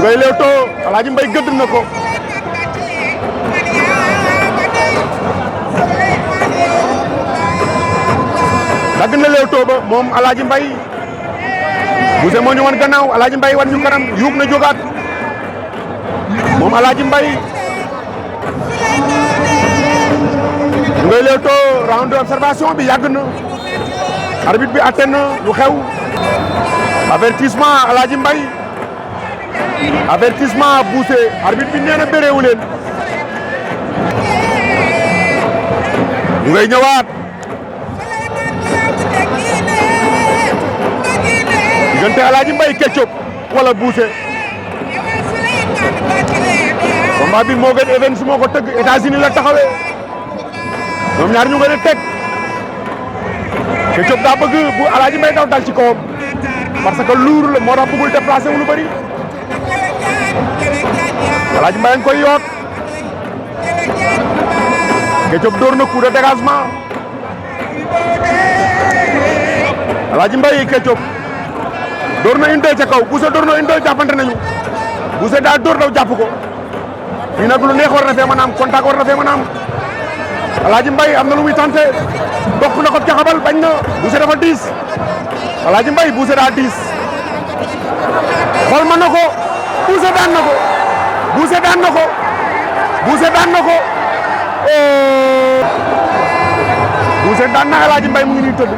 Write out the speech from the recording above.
ngay Leewtoo Alaaji Mbay gëdd na ko dagg na Leewtoo ba moom Alaaji Mbay Bousse moo ñu wan gannaaw Alaaji Mbay wan ñu kanam yuub na jógaat moom Alaaji Mbay ngay Leewtoo round d'observation bi yàgg na arbitre bi atte na lu xew avertissement Alaaji Mbay avertissement Bousse arbitre bi nee na béréewu leen ñu ngay ñëwaat diggante Alaaji Mbay Ketchup wala Bousse combat bi moo gën Events moo ko tëgg États-Unis la taxawee ñoom ñaar ñu ngi leen teg Ketchup daa bëgg bu Alaaji Mbay daw dal ci kawam parce que luur la moo tax bëggul déplacé wu lu bëri Alaaji Mbay nga koy yoot Ketchup door na coup de dégagement Alaaji Mbay Ketchup door na une deux ca kaw Bousse door na une deux jàppante nañu Bousse daa door daw jàpp ko fii nag lu neex war na fee mën a am contact war na fee mën a am Alaaji Mbay am na lu muy tenté bokk na ko caxabal bañ na Bousse dafa diis Alaaji Mbay Bousse daa diis xool mën na ko Bousse daan na ko Bousse daan na ko Bousse daan na ko Bousse daan na Alaaji Mbay mu ngi nii tëdd